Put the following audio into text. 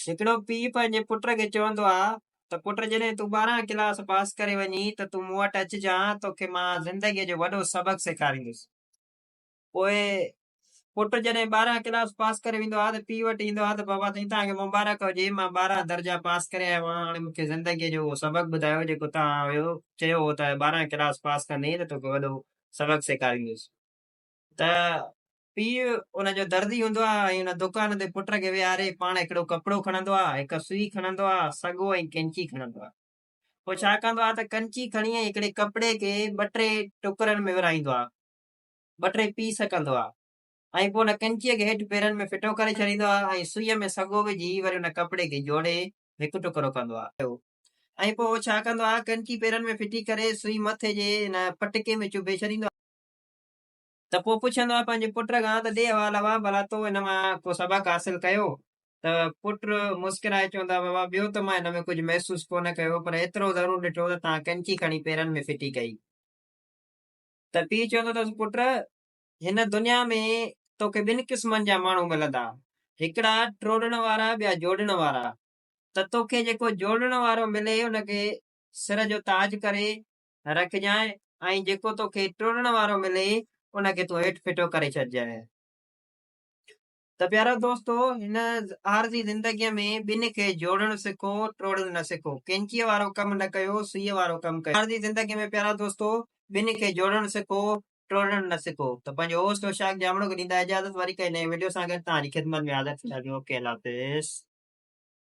هڪڙو پيء پنهنجي پٽ کي چوندو آ ته پٽ جڏهن تون 12 ڪلاس پاس ڪري وڃين ته تون مون وٽ اچجان توکي مان زندگيء جو وڏو سبق سيکاريندس. پوء پٽ جڏهن 12 ڪلاس پاس ڪري ويندو آ ته پيء وٽ ايندو آ ته بابا سائين توهان کي مبارڪ هجي مان 12 درجا پاس ڪري آيو آهيان هاڻي مون کي زندگيء جو اهو سبق ٻڌايو جيڪو توهان هيو چيو هو ته 12 ڪلاس پاس ڪندين ته توکي وڏو سبق سيکاريندس. ته پيء ان جو دردي هوندو آهي ۽ ان دڪان تي پٽ کي ويهاري پاڻ هڪڙو ڪپڙو کڻندو آهي، هڪ سوئي کڻندو آهي، سڳو ۽ ڪينچي کڻندو آهي. پوء ڇا ڪندو آهي ته ڪنچي کڻي ۽ هڪڙي ڪپڙي کي ٻه ٽي ٽڪرن ۾ ورهائيندو آهي، ٻه ٽي پيس ڪندو آهي ۽ پوء ان ڪنچيء کي هيٺ پيرن ۾ ڦٽو ڪري ڇڏيندو آهي ۽ سوئيء ۾ سڳو وجهي وري ان ڪپڙي کي جوڙي هڪ ٽڪرو ڪندو آهي. ۽ پوء ڇا ڪندو آهي، ڪنچي پيرن ۾ ڦٽي ڪري سوئي مٿي جي ان پٽڪي ۾ چڀي ڇڏيندو آهي. ته پوء پڇندو آهي پنهنجي پٽ کان ته ڏي حوال اوا ڀلا تو هن مان ڪو سبق حاصل ڪيو؟ ته پٽ مسڪرائي چوندو آهي بابا ٻيو ته مان هن ۾ ڪجهه محسوس ڪونه ڪيو پر ايترو ضرور ڏٺو ته توهان ڪنچي کڻي پيرن ۾ ڦٽي ڪئي. ته پيء چوندو اٿس پٽ هن دنيا ۾ توکي ٻن قسمن جا ماڻهو ملندا هڪڙا ٽوڙڻ وارا ٻيا جوڙڻ وارا ته توکي جيڪو جوڙڻ وارو ملي ان کي سر جو تاج ڪري رکجانء ۽ جيڪو توکي ٽوڙڻ وارو ملي ان کي تون هيٺ ڦٽو ڪري ڇڏجانء. ته پيارا دوستو هن عارضي زندگيء ۾ ٻن کي جوڙڻ سکو ٽوڙڻ نه سکو. ڪينچيء وارو ڪم نه ڪيو سوئيء وارو ڪم ڪيو. عارضي زندگيء ۾ پيارا دوستو ٻن کي جوڙڻ سکو ٽوڙڻ نه سکو. ته پنهنجو هوسٽ اوشاق ڄامڙو کي ڏيندا اجازت وري ڪنهن نئين وڊيو سان گڏ توهان جي خدمت ۾ حاضر ٿينداسين. اوڪي الله حافظ.